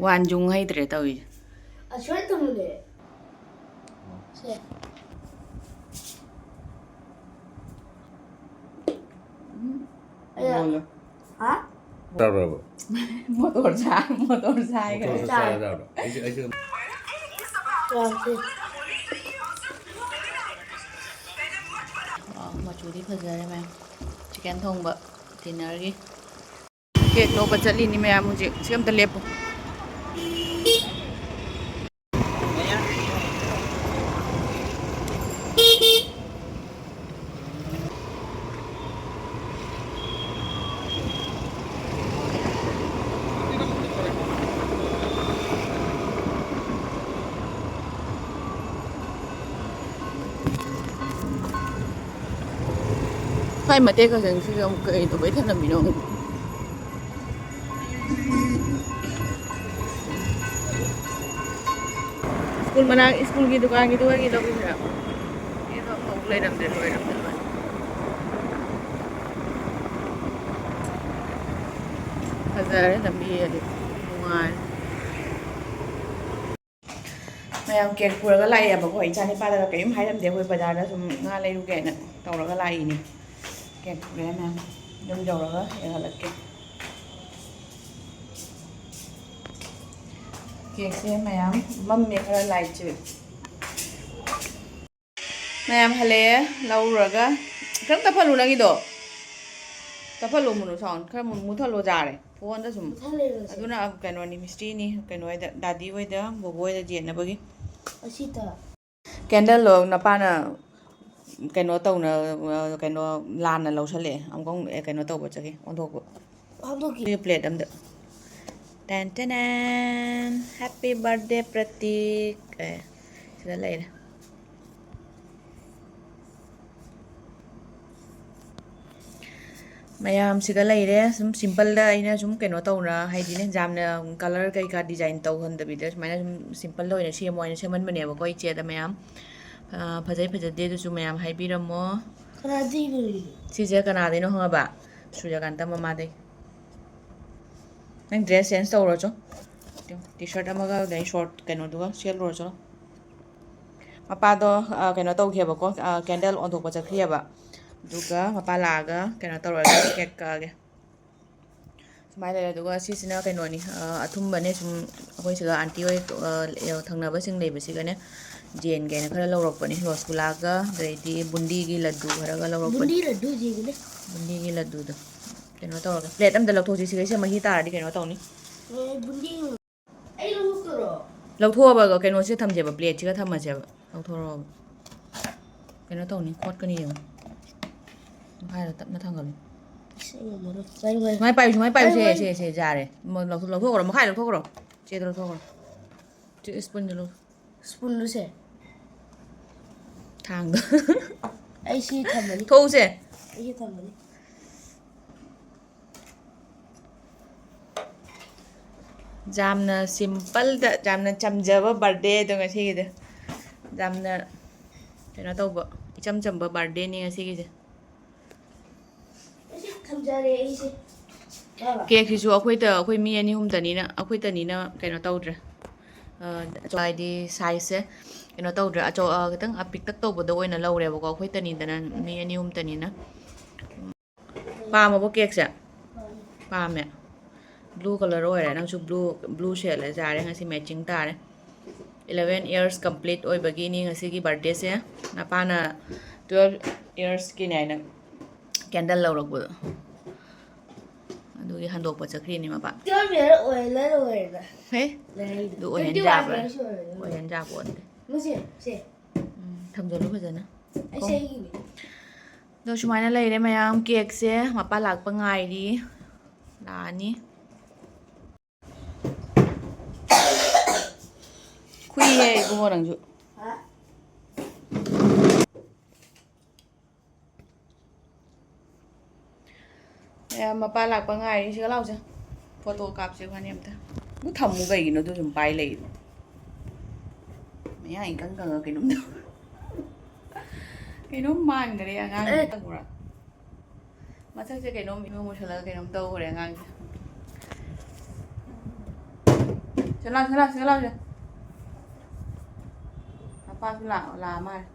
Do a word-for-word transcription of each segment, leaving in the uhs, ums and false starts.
ꯋꯥꯟꯖꯨꯡ ꯍꯩꯇ꯭ꯔꯦ ꯇꯧꯔꯤꯁꯦ꯫ ꯑꯁꯨꯃꯥꯏꯅ ꯊꯝꯃꯨꯅꯦ꯫ ꯁꯦ꯫ ꯎꯝ꯫ ꯑꯌꯥ꯫ ꯍꯥ? ꯇꯥꯕ꯭ꯔꯕ? ꯃꯣꯇꯣꯔ ꯁꯥ-, ꯃꯣꯇꯣꯔ ꯁꯥꯏꯈ꯭ꯔꯦ꯫ ꯃꯣꯇꯣꯔ ꯁꯥꯏ ꯍꯥꯏꯕ꯭ꯔꯥ? ꯑꯩꯁꯦ, ꯑꯩꯁꯦ ꯌꯥꯗꯦ꯫ ꯋꯥꯎ, ꯃꯆꯨꯗꯤ ꯐꯖꯔꯦ ꯃꯌꯥꯝ꯫ ꯆꯤꯀꯟ ꯊꯣꯡꯕ dinner ꯒꯤ꯫ ꯀꯦꯛ ꯂꯧꯕ ꯆꯠꯂꯤꯅꯤ ꯃꯌꯥꯝ ꯍꯧꯖꯤꯛ꯫ ꯁꯤ ꯑꯝꯇ ꯂꯦꯞꯄꯨ꯫ ꯁ꯭ꯋꯥꯏ ꯃꯇꯦꯛ ꯈꯛꯇꯪꯁꯤꯁꯨ ꯑꯃꯨꯛ ꯀꯩ ꯇꯧꯕꯩ ꯊꯅꯝꯃꯤꯅꯣ ꯈꯪꯗꯦ꯫ ꯁ꯭ꯀꯨꯜ ꯃꯅꯥꯛ, ꯁ꯭ꯀꯨꯜꯒꯤ ꯗꯨꯀꯥꯟꯒꯤꯗꯨ ꯑꯣꯏꯒꯦ ꯇꯧꯕꯤꯁꯤꯔ? ꯁꯤꯗꯣ ꯑꯃꯨꯛ ꯂꯩꯔꯝꯗ꯭ꯔꯦ, ꯂꯣꯏꯔꯝꯗ꯭ꯔꯦ, ꯂꯣꯏꯔꯦ꯫ ꯐꯖꯔꯦ ꯂꯝꯕꯤ ꯑꯗꯨ, ꯅꯨꯡꯉꯥꯏꯔꯦ꯫ ꯃꯌꯥꯝ ꯀꯦꯛ ꯄꯨꯔꯒ ꯂꯥꯛꯑꯦꯕꯀꯣ, ꯏꯆꯥ ꯅꯤꯄꯥꯗꯒ ꯀꯔꯤꯝ ꯍꯥꯏꯔꯝꯗꯦ꯫ ꯑꯩꯈꯣꯏ ꯕꯖꯥꯔꯗ ꯁꯨꯝ ꯉꯥ ꯂꯩꯔꯨꯒꯦꯅ ꯇꯧꯔꯒ ꯂꯥꯛꯏꯅꯤ꯫ ꯀꯦꯛ ꯄꯨꯔꯦ ꯃꯌꯥꯝ, ꯌꯨꯝ ꯌꯧꯔꯒ ꯌꯦꯡꯍꯜꯂꯛꯀꯦ꯫ ꯀꯦꯛꯁꯦ ꯃꯌꯥꯝ ꯃꯝꯃꯦ ꯈꯔ ꯂꯥꯏꯠꯁꯦ꯫ ꯃꯌꯥꯝ ꯍꯜꯂꯛꯑꯦ ꯂꯧꯔꯨꯔꯒ꯫ ꯈꯤꯇꯪ ꯇꯞꯍꯜꯂꯨ ꯅꯪꯒꯤꯗꯣ꯫ ꯇꯞꯍꯜꯂꯨ ꯃꯨꯅꯨ sound꯫ ꯈꯔ ꯃꯨ-, ꯃꯨꯠꯊꯠꯂꯣ ꯌꯥꯔꯦ꯫ ꯐꯣꯟꯗ ꯁꯨꯝ꯫ ꯃꯨꯠꯊꯠꯂꯦꯕ ꯁꯦ꯫ ꯑꯗꯨꯅ ꯀꯩꯅꯣꯅꯤ, ꯃꯤꯁꯇ꯭ꯔꯤꯅꯤ꯫ ꯀꯩꯅꯣ ꯍꯣꯏꯗ, ꯗꯥꯗꯤ ꯍꯣꯏꯗ, ꯕꯣꯕꯣ ꯍꯣꯏꯗ ꯌꯦꯟꯅꯕꯒꯤ꯫ ꯑꯁꯤꯗ꯫ Candle ꯗꯣ ꯅꯄꯥꯅ ꯀꯩꯅꯣ ꯇꯧꯅ, ꯀꯩꯅꯣ ꯂꯥꯟꯅ ꯂꯧꯁꯜꯂꯛꯑꯦ꯫ ꯑꯃꯨꯛꯀ ꯑꯃꯨꯛ, ꯑꯦ, ꯀꯩꯅꯣ ꯇꯧꯕ ꯆꯠꯈꯤ, ꯑꯣꯟꯊꯣꯛꯄ꯫ ꯍꯥꯞꯇꯣꯛꯈꯤ꯫ ꯁꯤ plate ꯑꯝꯗ꯫ Ten ten. Happy birthday ꯄ꯭ꯔꯇꯤꯛ꯫ ꯑꯦ, ꯁꯤꯗ ꯂꯩꯔꯦ꯫ ꯃꯌꯥꯝꯁꯤꯒ ꯂꯩꯔꯦ꯫ ꯁꯨꯝ simple ꯗ ꯑꯩꯅ ꯁꯨꯝ ꯀꯩꯅꯣ ꯇꯧꯅ, ꯍꯥꯏꯗꯤꯅꯦ, ꯌꯥꯝꯅ colour ꯀꯩꯀꯥ design ꯇꯧꯍꯟꯗꯕꯤꯗ ꯁꯨꯃꯥꯏꯅ ꯁꯨꯝ simple ꯗ ꯑꯣꯏꯅ ꯁꯦꯝꯃꯣ ꯍꯥꯏꯅ ꯁꯦꯝꯍꯟꯕꯅꯦꯕꯀꯣ ꯏꯆꯦꯗ ꯃꯌꯥꯝ꯫ ꯑ, ꯐꯖꯩ ꯐꯖꯗꯦ ꯑꯗꯨꯁꯨ ꯃꯌꯥꯝ ꯍꯥꯏꯕꯤꯔꯝꯃꯣ꯫ ꯀꯅꯥꯗꯩꯅꯣ? ꯁꯤꯁꯦ ꯀꯅꯥꯗꯩꯅꯣ ꯈꯪꯉꯕ? ꯁꯨꯔꯖꯀꯥꯟꯇ ꯃꯃꯥꯗꯩ꯫ ꯅꯪ dress change ꯇꯧꯔꯣ ꯆꯣ꯫ ꯇꯤ ꯁꯥꯔꯠ ꯑꯃꯒ, ꯑꯗꯩ ꯁꯣꯔꯠ ꯀꯩꯅꯣꯗꯨꯒ ꯁꯦꯠꯂꯨꯔꯣ, ꯆꯠꯂꯣ꯫ ꯃꯄꯥꯗꯣ, ꯑ, ꯀꯩꯅꯣ ꯇꯧꯈꯤꯕꯀꯣ, ꯑ, ꯀꯦꯟꯗꯜ ꯑꯣꯟꯊꯣꯛꯄ ꯆꯠꯈ꯭ꯔꯤꯑꯕ꯫ ꯑꯗꯨꯒ ꯃꯄꯥ ꯂꯥꯛꯑꯒ ꯀꯩꯅꯣ ꯇꯧꯔꯒꯦ, ꯀꯦꯛ ꯀꯛꯑꯒꯦ꯫ ꯁꯨꯃꯥꯏꯅ ꯂꯩꯔꯦ꯫ ꯑꯗꯨꯒ ꯁꯤꯁꯤꯅ ꯀꯩꯅꯣꯅꯤ, ꯑ, ꯑꯊꯨꯝꯕꯅꯦ꯫ ꯁꯨꯝ ꯑꯩꯈꯣꯏ ꯁꯤꯗ ꯑꯥꯟꯇꯤ ꯍꯣꯏ, ꯑ, ꯊꯪꯅꯕꯁꯤꯡ ꯂꯩꯕꯁꯤꯒꯅꯦ, ꯖꯦꯟꯒꯦꯅ ꯈꯔ ꯂꯧꯔꯛꯄꯅꯦ꯫ ꯔꯣꯁꯒꯨꯂꯥꯒ, ꯑꯗꯩꯗꯤ ꯕꯨꯟꯗꯤꯒꯤ ꯂꯗꯨ ꯈꯔꯒ ꯂꯧꯔꯛꯄꯅꯦ꯫ ꯕꯨꯟꯗꯤ ꯂꯗꯨ ꯖꯦꯟꯒꯦꯅꯦ꯫ ꯕꯨꯟꯗꯤꯒꯤ ꯂꯗꯨꯗꯣ꯫ ꯀꯩꯅꯣ ꯇꯧꯔꯒ, ꯄ꯭ꯂꯦꯠ ꯑꯝꯗ ꯂꯧꯊꯣꯛꯁꯤ꯫ ꯁꯤꯒꯩꯁꯦ ꯃꯍꯤ ꯇꯥꯔꯗꯤ ꯀꯩꯅꯣ ꯇꯧꯅꯤ꯫ ꯑꯦ, ꯕꯨꯟꯗꯤ꯫ ꯑꯩ ꯂꯧꯊꯣꯛꯇꯣꯏꯔꯣ? ꯂꯧꯊꯣꯛꯑꯕ ꯀꯩꯅꯣꯁꯤꯗ ꯊꯝꯁꯦꯕ, ꯄ꯭ꯂꯦꯠꯁꯤꯒ ꯊꯝꯃꯁꯦꯕ꯫ ꯂꯧꯊꯣꯔꯛꯑꯣꯕ꯫ ꯀꯩꯅꯣ ꯇꯧꯅꯤ, ꯈꯣꯠꯀꯅꯤ ꯌꯦꯡꯉꯨ꯫ ꯃꯈꯥꯗ ꯇꯞꯅ ꯊꯥꯡꯒꯠꯂꯨ꯫ ꯑꯁ, ꯑꯩ ꯉꯝꯃꯔꯣꯏ꯫ ꯄꯥꯏꯌꯨ, ꯄꯥꯏꯌꯨ꯫ ꯁꯨꯃꯥꯏꯅ ꯄꯥꯏꯌꯨ, ꯁꯨꯃꯥꯏꯅ ꯄꯥꯏꯌꯨ, ꯄꯥꯏꯌꯨ, ꯁꯦ, ꯄꯥꯏꯌꯨ꯫ ꯁꯦ, ꯁꯦ, ꯌꯥꯔꯦ꯫ ꯃ-, ꯂꯧꯊꯣꯛ-, ꯂꯧꯊꯣꯛꯈ꯭ꯔꯣ, ꯃꯈꯥꯗ ꯂꯧꯊꯣꯛꯈ꯭ꯔꯣ꯫ ꯆꯦꯗꯣ ꯂꯧꯊꯣꯛꯈ꯭ꯔꯣ꯫ ꯆꯦ, ꯁ꯭ꯄꯨꯟꯗꯣ ꯂꯧ-, ꯁ꯭ꯄꯨꯟꯗꯣ ꯁꯦ꯫ ꯊꯥꯡꯗꯣ꯫ ꯑꯩ ꯁꯤ ꯊꯝꯃꯅꯤ꯫ ꯊꯣꯛꯎꯁꯦ꯫ ꯑꯩ ꯁꯤ ꯊꯝꯃꯅꯤ꯫ ꯌꯥꯝꯅ ꯁꯤꯝꯄꯜꯗ, ꯌꯥꯝꯅ ꯆꯝꯖꯕ ꯕꯥꯔꯗꯦꯗꯣ ꯉꯁꯤꯒꯤꯗꯤ꯫ ꯌꯥꯝꯅ ꯀꯩꯅꯣ ꯇꯧꯕ, ꯏꯆꯝ ꯆꯝꯕ ꯕꯥꯔꯗꯦꯅꯤ ꯉꯁꯤꯒꯤꯁꯦ꯫ ꯑꯩꯁꯦ ꯊꯝꯖꯔꯦ ꯑꯩꯁꯦ꯫ ꯀꯦꯛꯁꯤꯁꯨ ꯑꯩꯈꯣꯏꯗ, ꯑꯩꯈꯣꯏ ꯃꯤ ꯑꯅꯤ ꯑꯍꯨꯝꯗꯅꯤꯅ, ꯑꯩꯈꯣꯏꯗꯅꯤꯅ ꯀꯩꯅꯣ ꯇꯧꯗ꯭ꯔꯦ꯫ ꯑ, ꯍꯥꯏꯗꯤ ꯁꯥꯏꯖꯁꯦ ꯀꯩꯅꯣ ꯇꯧꯗ꯭ꯔꯦ꯫ ꯑꯆꯧ-, ꯑ, ꯈꯤꯇꯪ ꯑꯄꯤꯛꯇꯛ ꯇꯧꯕꯗ ꯑꯣꯏꯅ ꯂꯧꯔꯦꯕꯀꯣ, ꯑꯩꯈꯣꯏꯇꯅꯤꯗꯅ, ꯃꯤ ꯑꯅꯤ ꯑꯍꯨꯝꯇꯅꯤꯅ꯫ ꯄꯥꯝꯃꯕꯣ ꯀꯦꯛꯁꯦ? ꯄꯥꯝꯃꯦ꯫ ꯕ꯭ꯂꯨ ꯀꯂꯔ ꯑꯣꯏꯔꯦ꯫ ꯅꯪꯁꯨ ꯕ꯭ꯂꯨ, ꯕ꯭ꯂꯨ ꯁꯦꯠꯂꯦ꯫ ꯌꯥꯔꯦ, ꯉꯁꯤ ꯃꯦꯠꯆꯤꯡ ꯇꯥꯔꯦ꯫ Eleven years complete ꯑꯣꯏꯕꯒꯤꯅꯤ ꯉꯁꯤꯒꯤ ꯕꯥꯔꯗꯦꯁꯦ꯫ ꯅꯄꯥꯅ twelve yearsꯀꯤꯅꯦ ꯍꯥꯏꯅ ꯀꯦꯟꯗꯜ ꯂꯧꯔꯛꯄꯗꯣ꯫ ꯑꯗꯨꯒꯤ ꯍꯟꯗꯣꯛꯄ ꯆꯠꯈ꯭ꯔꯤꯅꯤ ꯃꯄꯥ꯫ Twelve year ꯑꯣꯏꯔ ꯂꯣꯏꯔꯦꯗ꯫ ꯍꯦ? ꯂꯩꯔꯤꯗꯣ꯫ ꯑꯗꯨ ꯑꯣꯏꯍꯟ ꯌꯥꯕ꯭ꯔꯥ? Twenty one years ꯑꯣꯏꯔꯦ꯫ ꯑꯣꯏꯍꯟ ꯌꯥꯕ ꯑꯣꯏꯗꯦ꯫ ꯃꯁꯤ, ꯁꯦ꯫ ꯎꯝ, ꯊꯝꯖꯜꯂꯨ ꯐꯖꯅ꯫ ꯑꯩꯁꯦ ꯀꯣ-, ꯑꯩꯒꯤꯅꯦ꯫ ꯑꯗꯣ ꯁꯨꯃꯥꯏꯅ ꯂꯩꯔꯦ ꯃꯌꯥꯝ꯫ ꯀꯦꯛꯁꯦ ꯃꯄꯥ ꯂꯥꯛꯄ ꯉꯥꯏꯔꯤ꯫ ꯂꯥꯛꯑꯅꯤ꯫ ꯈꯨꯏꯍꯦ ꯏꯕꯨꯡꯉꯣ ꯅꯪꯁꯨ꯫ ꯍꯥ? ꯑꯦ, ꯃꯄꯥ ꯂꯥꯛꯄ ꯉꯥꯏꯔꯤ꯫ ꯁꯤꯒ ꯂꯥꯎꯁꯦ꯫ ꯐꯣꯇꯣ ꯀꯥꯞꯁꯦ ꯏꯕꯥꯅꯤ ꯑꯝꯇ꯫ ꯑꯗꯨ ꯊꯝꯃꯨ ꯀꯩꯒꯤꯅꯣ? ꯑꯗꯨ ꯁꯨꯝ ꯄꯥꯏ ꯂꯩꯗꯣ꯫ ꯃꯌꯥ ꯏꯀꯪ ꯀꯪꯉ ꯀꯩꯅꯣꯝ ꯇꯧ-, ꯀꯩꯅꯣꯝ ꯃꯥꯟꯈ꯭ꯔꯦ ꯑꯉꯥꯡꯁꯦ꯫ ꯑꯦ꯫ ꯈꯪꯕ꯭ꯔꯥ? ꯃꯁꯛꯁꯦ ꯀꯩꯅꯣꯝ ꯏꯃꯣ ꯃꯨꯁꯜꯂꯒ ꯀꯩꯅꯣꯝ ꯇꯧꯈ꯭ꯔꯦ ꯑꯉꯥꯡꯁꯦ꯫ ꯁꯤꯗ ꯂꯥꯎ, ꯁꯤꯗ ꯂꯥꯎ, ꯁꯤꯗ ꯂꯥꯎ, ꯁꯤꯗ꯫ ꯃꯄꯥꯁꯨ ꯂꯥꯛ-, ꯂꯥꯛꯑ ꯃꯥꯜꯂꯦ꯫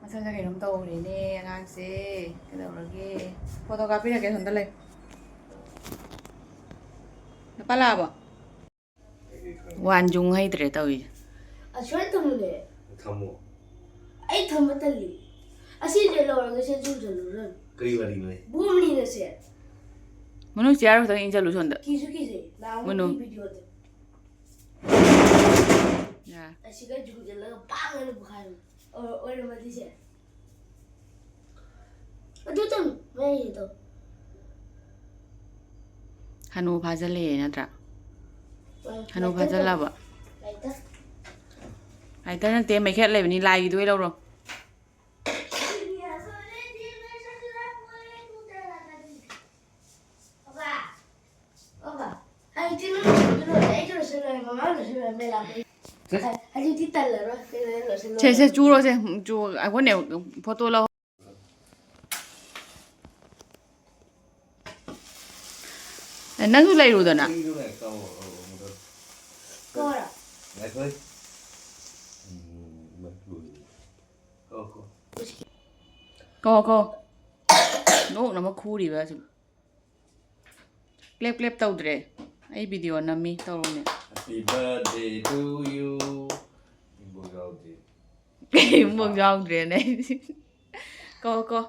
ꯃꯁꯛꯁꯦ ꯀꯩꯅꯣꯝ ꯇꯧꯔꯦꯅꯦ ꯑꯉꯥꯡꯁꯦ꯫ ꯀꯩꯗꯧꯔꯒꯦ? ꯐꯣꯇꯣ ꯀꯥꯞꯄꯤꯔꯒꯦ, ꯑꯁꯣꯝꯗ ꯂꯩ꯫ ꯅꯨꯄꯥ ꯂꯥꯛꯑꯕꯣ? ꯋꯥꯟ ꯌꯨꯡ ꯍꯩꯇ꯭ꯔꯦ ꯇꯧꯔꯤꯁꯦ꯫ ꯑꯁꯨꯃꯥꯏꯅ ꯊꯝꯃꯨꯅꯦ꯫ ꯊꯝꯃꯣ꯫ ꯑꯩ ꯊꯝꯕ ꯇꯜꯂꯤ꯫ ꯑꯁꯤꯁꯦ ꯂꯧꯔꯒ ꯁꯦ ꯆꯨꯝꯁꯤꯜꯂꯨꯔꯅꯨ꯫ ꯀꯔꯤ ꯋꯥꯔꯤꯅꯣ? ꯕꯣꯝꯅꯤꯅ ꯁꯦ꯫ ꯃꯅꯨꯡ ꯆꯤꯌꯥꯔ ꯈꯛꯇꯪ ꯏꯟꯁꯤꯜꯂꯨ ꯁꯣꯝꯗ꯫ ꯀꯤꯁꯨ ꯀꯤꯖꯩ꯫ ꯅꯍꯥꯟꯃꯨꯛꯀꯤ ꯃꯅꯨꯡ꯫ ꯚꯤꯗꯤꯑꯣꯗꯣ꯫ ꯌꯥ꯫ ꯑꯁꯤꯒ ꯆꯨꯝꯁꯤꯜꯂꯒ ꯄꯥꯛ ꯍꯥꯏꯅ ꯄꯣꯛꯈꯥꯏꯕꯅꯤ꯫ ꯑꯣ-, ꯑꯣꯏꯔꯝꯃꯗꯤ ꯁꯦ꯫ ꯑꯗꯨ ꯇꯧ, ꯃꯌꯥꯏꯒꯤꯗꯣ꯫ ꯍꯅꯨ ꯐꯥꯖꯤꯜꯂꯛꯑꯦ ꯅꯠꯇ꯭ꯔꯥ? ꯑ, ꯍꯅꯨ lighter ꯐꯥꯖꯤꯜꯂꯕ? Lighter꯫ Lighter ꯅꯠꯇꯦ, ꯃꯩꯈꯦꯠ ꯂꯩꯕꯅꯤ, ꯂꯥꯏꯒꯤꯗꯣ ꯑꯣꯏ ꯂꯧꯔꯣ꯫ ꯍꯧꯖꯤꯛꯇꯤ ꯅꯪ ꯂꯣꯏꯁꯤꯜꯂꯣ, ꯑꯩꯁꯨ ꯂꯣꯏꯁꯤꯜꯂꯣ, ꯃꯃꯥ ꯂꯣꯏꯁꯤꯜꯂꯣ, ꯃꯩ ꯂꯥꯛꯄꯩ꯫ ꯁꯦ꯫ ꯍꯧꯖꯤꯛꯇꯤ ꯇꯜꯂꯔꯣꯏ, ꯀꯩꯅꯣ ꯂꯣꯏꯁꯤꯜꯂꯣ꯫ ꯁꯦ, ꯁꯦ, ꯆꯨꯔꯣꯁꯦ, ꯆꯨ-, ꯑꯩꯈꯣꯏꯅꯦ ꯐꯣꯇꯣ ꯂꯧ꯫ ꯑꯦ, ꯅꯪꯁꯨ ꯂꯩꯔꯨꯗꯅ꯫ ꯀꯧꯔꯣ? ꯉꯥꯏꯈꯣꯍꯦ꯫ ꯎꯝ, ꯂꯣꯏꯔꯦ꯫ ꯀꯧ, ꯀꯧ꯫ ꯀꯧ, ꯀꯧ꯫ ꯅꯣꯛꯅꯕ ꯈꯨꯔꯤꯕ ꯑꯁꯨꯛ꯫ ꯀ꯭ꯂꯦꯞ ꯀ꯭ꯂꯦꯞ ꯇꯧꯗ꯭ꯔꯦ꯫ ꯑꯩ video ꯅꯝꯃꯤ ꯇꯧꯔꯨꯅꯦ꯫ Happy birthday to you. ꯏꯕꯣꯛ ꯌꯥꯎꯗꯦ꯫ ꯏꯕꯣꯛ ꯌꯥꯎꯗ꯭ꯔꯦꯅꯦ꯫ ꯀꯣ, ꯀꯣ꯫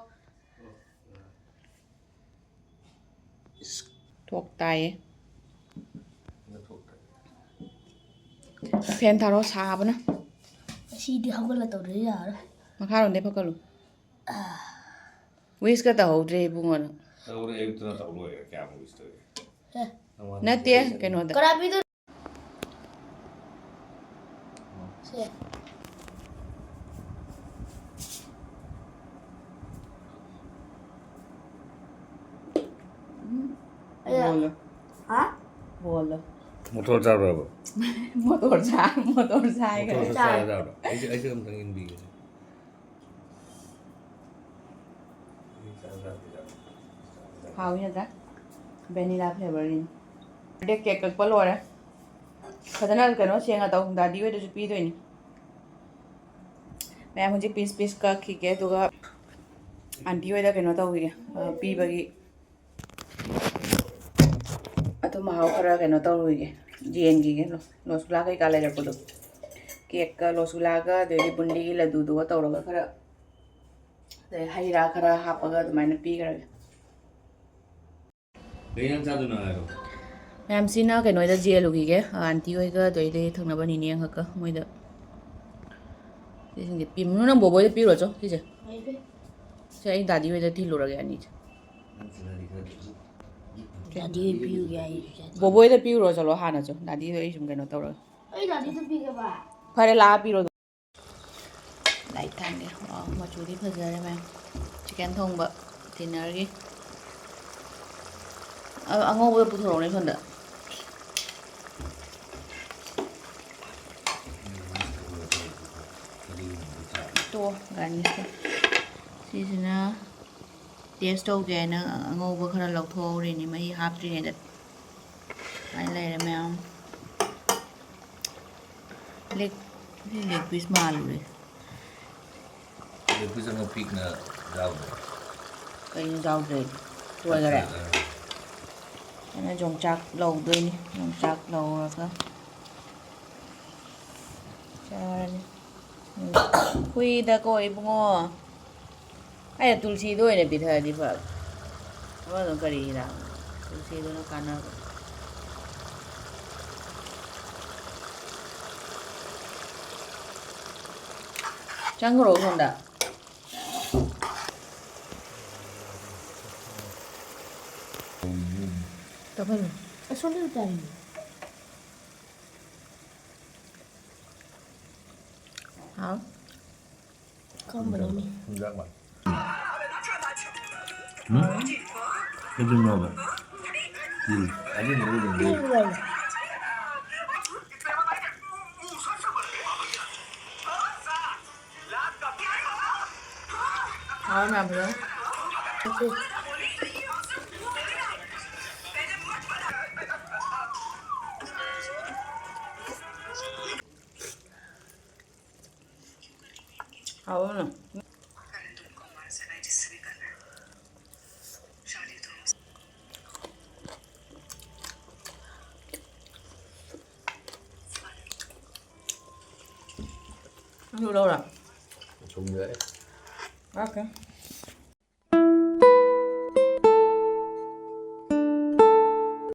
ꯏꯁ꯫ ꯊꯣꯛ ꯇꯥꯏꯌꯦ꯫ ꯐꯦꯟ ꯊꯥꯔꯣ ꯁꯥꯕꯅ꯫ ꯉꯁꯤꯗꯤ ꯍꯧꯒꯠꯂ ꯇꯧꯗ꯭ꯔꯗꯤ ꯌꯥꯔꯣꯏ꯫ ꯃꯈꯥꯔꯣꯝꯗꯩ ꯐꯛꯀꯠꯂꯨ꯫ Wishꯀ ꯇꯧꯍꯧꯗ꯭ꯔꯦ ꯏꯕꯨꯡꯉꯣꯅ꯫ ꯇꯧꯔꯦ, ꯑꯌꯨꯛꯇꯅ ꯇꯧ ꯂꯣꯏꯔꯦ, ꯀꯌꯥꯝ wish ꯇꯧꯔꯤ? ꯑꯦ꯫ ꯅꯪꯉꯣꯟꯗ ꯅꯠꯇꯦ, ꯂꯩꯔꯤꯁꯦ꯫ ꯀꯩꯅꯣꯗ꯫ ꯀꯔꯥꯕꯤꯗꯣ꯫ ꯁꯦ꯫ ꯎꯝ꯫ ꯑꯌꯥ꯫ ꯕꯣꯜꯂꯣ꯫ ꯍꯥ? ꯕꯣꯜꯂꯣ꯫ ꯃꯣꯇꯣꯔ ꯆꯥꯕ꯭ꯔꯕ? ꯃꯣꯇꯣꯔ ꯆꯥ-, ꯃꯣꯇꯣꯔ ꯆꯥꯏ ꯃꯣꯇꯣꯔ ꯀꯥꯏꯅ꯫ ꯆꯥ ꯆꯥꯔ ꯆꯥꯕ꯭ꯔꯣ? ꯑꯩꯁꯨ, ꯑꯩꯁꯨ ꯑꯝꯇꯪ ꯏꯟꯕꯤꯒꯦ꯫ ꯍꯥꯎꯏ ꯅꯠꯇ꯭ꯔꯥ? Vanilla flavorꯅꯤ꯫ ꯕꯔꯊꯗꯦ ꯀꯦꯛ ꯀꯛꯄ ꯂꯣꯏꯔꯦ꯫ ꯐꯖꯅ ꯀꯩꯅꯣ ꯁꯦꯡꯅ ꯇꯧ, ꯗꯥꯗꯤ ꯍꯣꯏꯗꯁꯨ ꯄꯤꯗꯣꯏꯅꯤ꯫ ꯃꯌꯥꯝ ꯍꯧꯖꯤꯛ ꯄꯤꯁ ꯄꯤꯁ ꯀꯛꯈꯤꯒꯦ, ꯑꯗꯨꯒ ꯑꯟꯇꯤ ꯍꯣꯏꯗ ꯀꯩꯅꯣ ꯇꯧꯈꯤꯒꯦ, ꯑ, ꯄꯤꯕꯒꯤ ꯑꯊꯨꯝ ꯑꯍꯥꯎ ꯈꯔ ꯀꯩꯅꯣ ꯇꯧꯔꯨꯈꯤꯒꯦ, ꯌꯦꯟꯈꯤꯒꯦ꯫ ꯂꯣ-, ꯂꯣꯁꯒꯨꯂꯥ ꯀꯩꯀꯥ ꯂꯩꯔꯛꯄꯗꯣ, ꯀꯦꯛꯀ ꯂꯣꯁꯒꯨꯂꯥꯒ ꯑꯗꯩꯗꯤ ꯕꯨꯟꯗꯤꯒꯤ ꯂꯗꯨꯗꯨꯒ ꯇꯧꯔꯒ ꯈꯔ, ꯑꯗꯩ ꯍꯩ ꯔꯥ ꯈꯔ ꯍꯥꯞꯄꯒ ꯑꯗꯨꯃꯥꯏꯅ ꯄꯤꯈ꯭ꯔꯒꯦ꯫ ꯀꯩ ꯏꯟꯖꯥꯡ ꯆꯥꯗꯣꯏꯅꯣ ꯍꯥꯏꯔꯣ? ꯃꯌꯥꯝꯁꯤꯅ ꯀꯩꯅꯣꯗ ꯖꯦꯜꯂꯨꯈꯤꯒꯦ, ꯑꯟꯇꯤ ꯍꯣꯏꯒ ꯑꯗꯩꯗꯤ ꯊꯪꯅꯕ ꯅꯤꯅꯦ ꯑꯃꯈꯛꯀ ꯃꯣꯏꯗ꯫ ꯁꯤꯁꯤꯡꯁꯦ ꯄꯤꯃꯨꯅꯨ, ꯅꯪ ꯕꯣꯕꯣꯏꯗ ꯄꯤꯔꯨꯔꯣ ꯆꯣ, ꯁꯤꯁꯦ꯫ ꯁꯦ, ꯑꯩ ꯗꯥꯗꯤ ꯍꯣꯏꯗ ꯊꯤꯜꯂꯨꯔꯒꯦ ꯑꯅꯤꯁꯦ꯫ ꯗꯥꯗꯤ ꯍꯣꯏ ꯄꯤꯔꯨꯒꯦ ꯍꯥꯏꯌꯦ꯫ ꯕꯣꯕꯣꯏꯗ ꯄꯤꯔꯨꯔꯣ ꯆꯠꯂꯣ ꯍꯥꯟꯅꯁꯨ, ꯗꯥꯗꯤ ꯍꯣꯏ ꯑꯩ ꯁꯨꯝ ꯀꯩꯅꯣ ꯇꯧꯔꯒ꯫ ꯑꯩ ꯗꯥꯗꯤꯗ ꯄꯤꯒꯦꯕ꯫ ꯐꯔꯦ, ꯂꯥꯛꯑ ꯄꯤꯔꯣ꯫ ꯂꯥꯏꯠ ꯊꯥꯟꯒꯦ꯫ ꯋꯥꯎ, ꯃꯆꯨꯗꯤ ꯐꯖꯔꯦ ꯃꯌꯥꯝ꯫ ꯆꯤꯀꯟ ꯊꯣꯡꯕ ꯗꯤꯟꯅꯔꯒꯤ꯫ ꯑ-, ꯑꯉꯧꯕꯗꯣ ꯄꯨꯊꯣꯔꯛꯎꯅꯦ ꯁꯣꯝꯗ꯫ ꯇꯣ, ꯒꯥꯔꯅꯤꯁꯇꯣ꯫ ꯁꯤꯁꯤꯅ ꯇꯦꯁ ꯇꯧꯒꯦ ꯍꯥꯏꯅ ꯑꯉꯧꯕ ꯈꯔ ꯂꯧꯊꯣꯛꯍꯧꯔꯤꯅꯤ, ꯃꯍꯤ ꯍꯥꯞꯇ꯭ꯔꯤꯉꯩꯗ꯫ ꯁꯨꯃꯥꯏꯅ ꯂꯩꯔꯦ ꯃꯌꯥꯝ꯫ ꯂꯦꯛ-, ꯁꯤ ꯂꯦꯛ ꯄꯤꯁ ꯃꯥꯜꯂꯨꯔꯦ꯫ ꯂꯦꯛ ꯄꯤꯁ ꯑꯃ ꯄꯤꯛꯅ ꯌꯥꯎꯗ꯭ꯔꯣ? ꯀꯩꯅꯣ ꯌꯥꯎꯗ꯭ꯔꯦ? ꯂꯣꯏꯈꯔꯦ? ꯑꯥ꯫ ꯑꯩꯅ ꯌꯣꯡꯆꯥꯛ ꯂꯧꯗꯣꯏꯅꯤ꯫ ꯌꯣꯡꯆꯥꯛ ꯂꯧꯔꯒ ꯆꯥꯔꯅꯤ꯫ ꯎꯝ꯫ ꯍꯨꯏꯗꯀꯣ ꯏꯕꯨꯡꯉꯣ꯫ ꯑꯩꯅ ꯇꯨꯜꯁꯤꯗ ꯑꯣꯏꯅ ꯄꯤꯊꯛꯑꯗꯤ ꯐꯕ꯫ ꯑꯃꯗꯣ ꯀꯔꯤ ꯍꯤꯗꯥꯛꯅꯣ? ꯇꯨꯜꯁꯤꯗꯨꯅ ꯀꯥꯟꯅꯕ꯫ ꯆꯪꯈ꯭ꯔꯣ ꯁꯣꯝꯗ꯫ ꯇꯞꯍꯜꯂꯨ꯫ ꯑꯁꯣꯝꯗ ꯇꯥꯏꯅꯦ꯫ ꯍꯥꯎ꯫ ꯀꯔꯝꯕꯅꯣꯅꯦ? ꯍꯤꯟꯖꯥꯡ ꯃꯥꯟ-, ꯎꯝ? ꯑꯗꯨꯝ ꯌꯥꯎꯕ꯫ ꯎꯝ, ꯑꯗꯨꯝ ꯌꯥꯎꯕ꯫ ꯎꯝ꯫ ꯍꯥꯎ, ꯃꯌꯥꯝ ꯐꯖꯅ꯫ ꯑꯣꯀꯦ꯫ ꯍꯥꯎꯕꯅ꯫ ꯑꯗꯨ ꯂꯧꯔ? ꯁꯨꯝ ꯌꯥꯏ꯫ Okay.